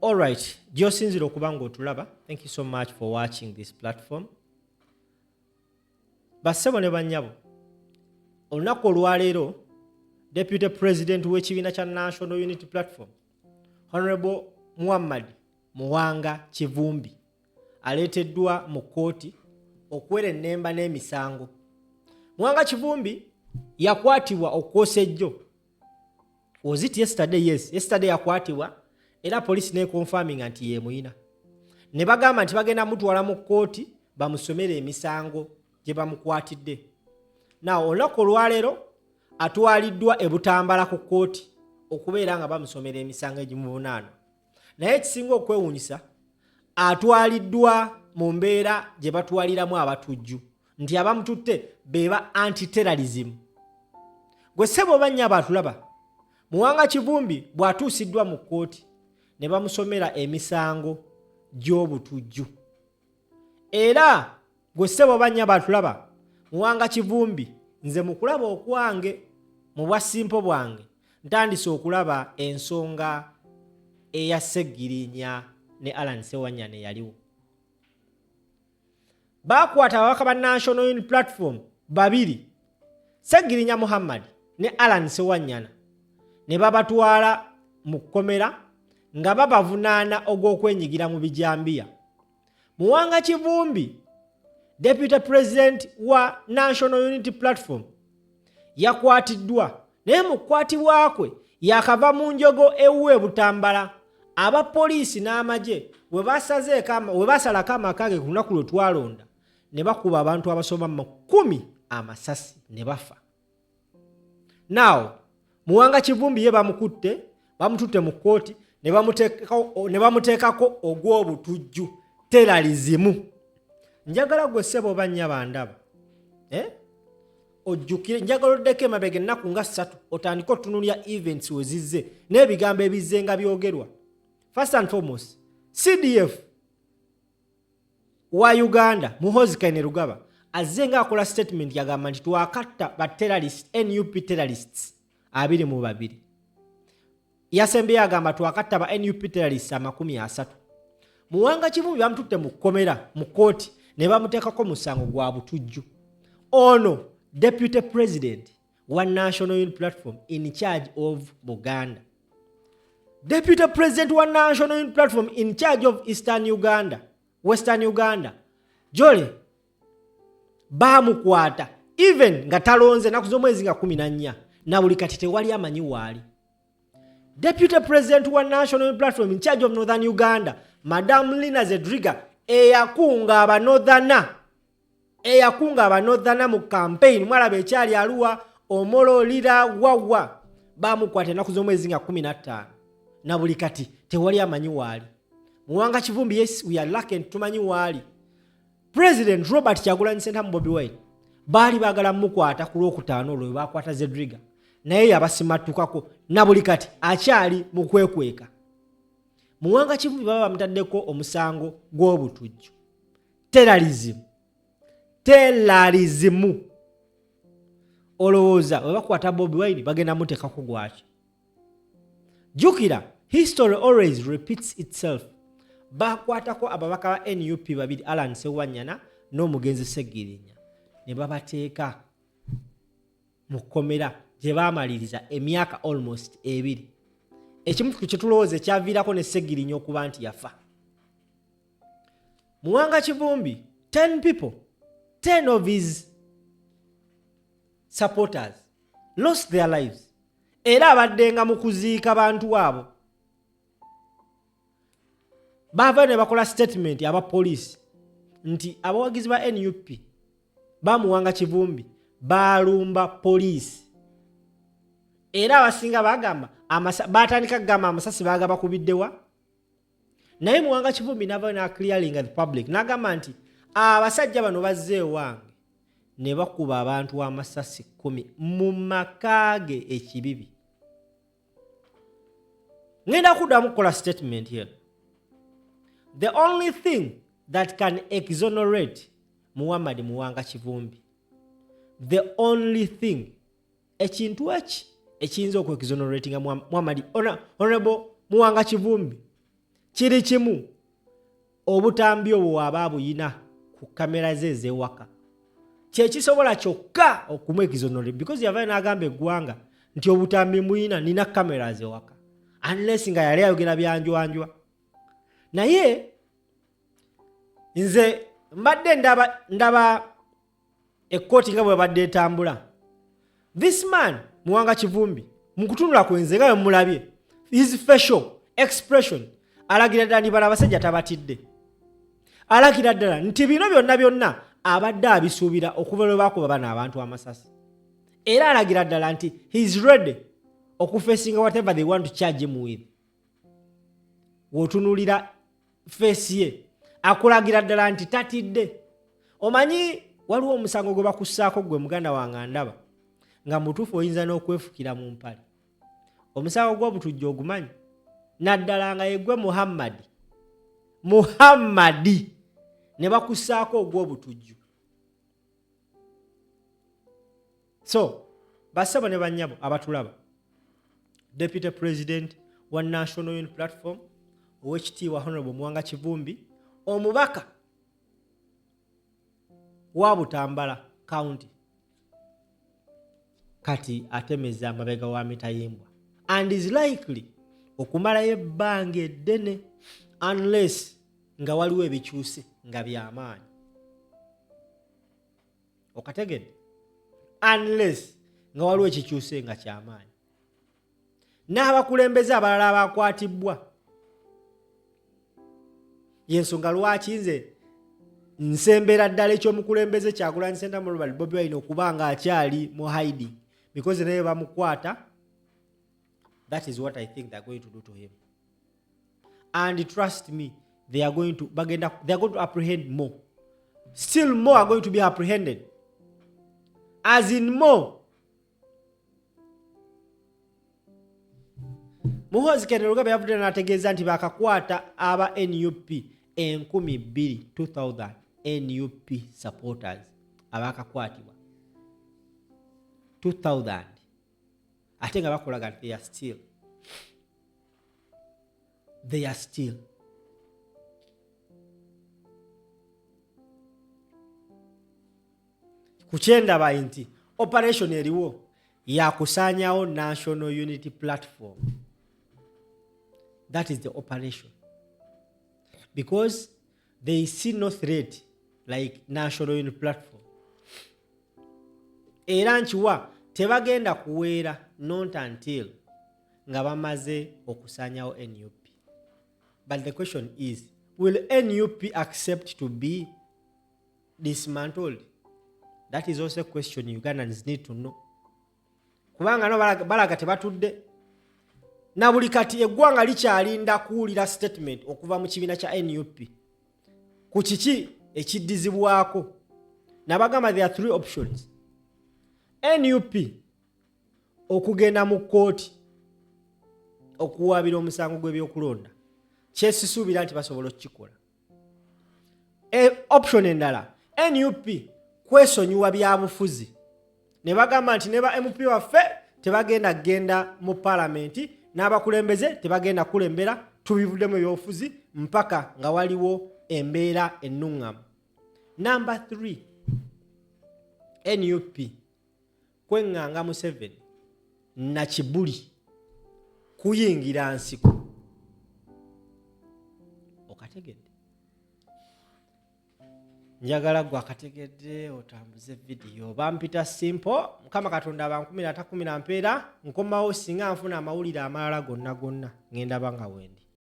Alright, gyosinzira okuba nga otulaba, thank you so much for watching this platform. Bassebo ne bannyabo, olunaku olwaleero Deputy President w'ekibiina kya National Unity Platform, Honorable Muhammad Muwanga Kivumbi, aleeteddwa mu kkooti okuwera ennemba n'emisango. Muwanga Kivumbi yakwatibwa okwosa ejjo. Was it yesterday? Yes, yesterday yakwatibwa, era poliisi nekonfaminga nti yemuyina, ne bagamba nti bagenda mutwala mu kkooti bamusomere emisango gye bamukwatidde. Now olunaku olwaleero atwaliddwa e Butambala ku kkooti okubeera nga bamusomera emisango egimuvunaanwa. Naye ekisinga okwewuunyisa, atwaliddwa mu mbeera gye batwaliramu abatujju, nti abamututte be ba anti-terrorism. Gwe ssebo oba nnyabo atulaba, Muwanga Kivumbi bw'atuusiddwa mu kkooti ne bamusomera emisango gy'obutujju. Era gwe ssebo oba nnyabo atulaba, Muwanga Kivumbi, nze mu kulaba okwange, mu bwa simpo bwange, ntandise okulaba ensonga eya Ssegirinya ne Allan Ssewanyana eyaliwo. Baakwata ababaka ba National Unity Platform babiri, Ssegirinya Muhammad ne Allan Ssewanyana, ne babatwala mu kkomera nga babavunaana ogw'okwenyigira mu bijambiya. Muwanga Kivumbi, Deputy President wa National Unity Platform, yakwatiddwa, naye mu kukwatibwa kwe yakava mu njogo ewuwe e Butambala, aba poliisi n'amagye we basalako amaka ge ku lunaku lwe twalonda ne bakuba abantu abasoba mu 10 amasasi ne bafa. Now Muwanga Kivumbi ye bamukutte, bamututte mu kkooti ne bamuteekako ogw'obutujju, terrorism. Njagala gwe ssebo oba nnyabo andaba, ojjukire, njagala oddeko emabega ennaku nga 3, otandike otunuulira events we zizze n'ebigambo ebizze nga byogerwa. First and foremost, CDF wa Uganda Muhoozi Kainerugaba azze ng'akola statement, yagamba nti twakatta ba terrorist, NUP terrorists 22. Yasembyeyo agamba twakatta ba NUP terrorists 30. Muwanga Kivumbi bamututte mu kkomera, mu kkooti, ne bamuteekako musango gwa butujju. Ono Deputy President wa National Unity Platform in charge of Buganda, Deputy President wa National Unity Platform in charge of Eastern Uganda, Western Uganda, jole bamukwata even nga talonze, naku z'omwezi nga 14, na buli kati tewali amanyi waali. Deputy President wa National Unity Platform in charge of Northern Uganda, Madam Lina Zedriga, eyakunga abanorthana, eyakunga abanorthana mu campaign, mwalaba ekyali Arua, Omoro, Lira, wawa, bamukwata ennaku z'omwezi nga 15, na buli kati tewali amanyi waali. Muwanga Kivumbi, yes, we are lucky nti tumanyi waali. President Robert Kyagulanyi Ssentamu, Bobi Wine, baali baagala mukwata ku Lwokutaano olwo bakwata Zedriga, naye yabasimattukako, na buli kati akyali mu kwekweka. Muwanga Kivumbi baba bamutaddeko omusango gw'obutujju, terrorism, terrorism. Olowooza bwe bakwata Bobi Wine bagenda muteekako gwaki? Jjukira, history always repeats itself. Bakwatako ababaka ba NUP babiri, Allan Sewanyana n'omugenzi Segirinya, ne babateeka mu kkomera gye baamaliriza emyaka almost 2. Ekimu ku kyetulowooza ekyaviirako ne Segirinya okuba nti yafa. Muwanga Kivumbi, 10 people, 10 of his supporters lost their lives, era abaddenga mu kuziika bantu abo baava ne bakola statement aba poliisi nti abawagizi ba NUP bamuwanga Kivumbi balumba poliisi, era abasinga bagamba batandika kugamba amasasi bagabakubiddewa. Naye Muwanga Kivumbi nava naclearinga the public, nagamba nti abasajja bano bazze ewange ne bakuba abantu amasasi 10 mu maka ge ekibibi. Ngenda kuddamu kukola statement here: the only thing that can exonerate Muhammad Muwanga Kivumbi, the only thing, ekintu eki ekiyinza okuexoneratinga Muhammad, Honorable Muwanga Kivumbi kiri kimu, obutambi obwo waaba abuyina ku kamera ze ez'ewaka kyekisobola kyokka okumwekizonole, because yavayo n'agamba eggwanga nti obutambi mbuyina, nina kamera zewaka, unless nga yali ayogera byanjwanjwa. Naye nze mbadde ndaba ekkooti nga bwebadde etambula. This man Muwanga Kivumbi, mu kutunula kwenze nga bwemulabye, his facial expression alagira ddala nti bano abasajja tabatidde, alagira ddala nti bino byonna byonna abadde abisuubira okuva lwe bakuba bano abantu amasasi, era alagira ddala nti he is ready okufacinga whatever they want to charge him with. Wotunulira face ye akulagira ddala nti tatidde. Omanyi waliwo omusango gwe bakussaako gwe muganda wange andaba nga mutuufu, oyinza n'okwefukira mu mpale. Omusango gw'obutujju ogumanyi, naddala nga yegwe Muhammadi ne bakussaako ogw'obutujju. So bassebo ne bannyabo abatulaba, Deputy President wa National Unity Platform owekitiibwa Honorable Muwanga Kivumbi, omubaka wa Butambala County, kati atemeza amabega wa mitayimbwa and is likely okumalayo ebbanga eddene unless nga waliwo ebikyuse nga byamaanyi. Okategedde? Unless nga waliwo ekikyuse nga kyamaanyi. N'abakulembeze abalala abakwatibwa, yensonga lwaki nze nsembera ddala ekyomukulembeze Kyagulanyi Ssentamu Robert Bobi Wine okuba nga akyali mu hiding, because naye bamukwata, that is what I think they are going to do to him. And trust me, they are going to, bagenda, they are going to apprehend more. Still more are going to be apprehended, as in more. Muhoozi Kainerugaba yavudde n'ategeeza nti bakakwata aba NUP 2000, 2000 NUP supporters abakakwatibwa 2000, ate nga bakolaga nti they are still ku kyendaba nti operation eriwo yakusaanyawo National Unity Platform. That is the operation, because they see no threat like National Unity Platform. Era nkiwa tebagenda kuweera not until nga bamaze okusaanyawo NUP. But the question is, will NUP accept to be dismantled? That is also a question Ugandans need to know, kubanga no balaga tebatudde na buli kati. Eggwanga likyalinda kuwulira statement okuva mu kibiina kya NUP ku kiki ekiddizibwako. Nabagamba there are three options: NUP okugenda mu kkooti okuwaabira omusango gw'ebyokulonda, kyesisuubira nti basobola okukikola. Option endala, NUP kwesonyiwa byabufuzi ne bagamba nti ne ba MP waffe tebagenda kugenda mu paalamenti, n'abakulembeze tebagenda kulembera, tubivuddemu ebyobufuzi mpaka nga waliwo embeera ennuŋŋamu. Number 3, NUP kweŋŋanga Museveni nakibuli kuyingira nsiko. Okategedde? Njagala gwe akategedde otambuze vidiyo. Bampita Simple. Mukama Katonda abankumira atakumira mpeera. Nkomawo singa nfuna amawulire amalala gonna gonna, ŋŋenda banga wendi.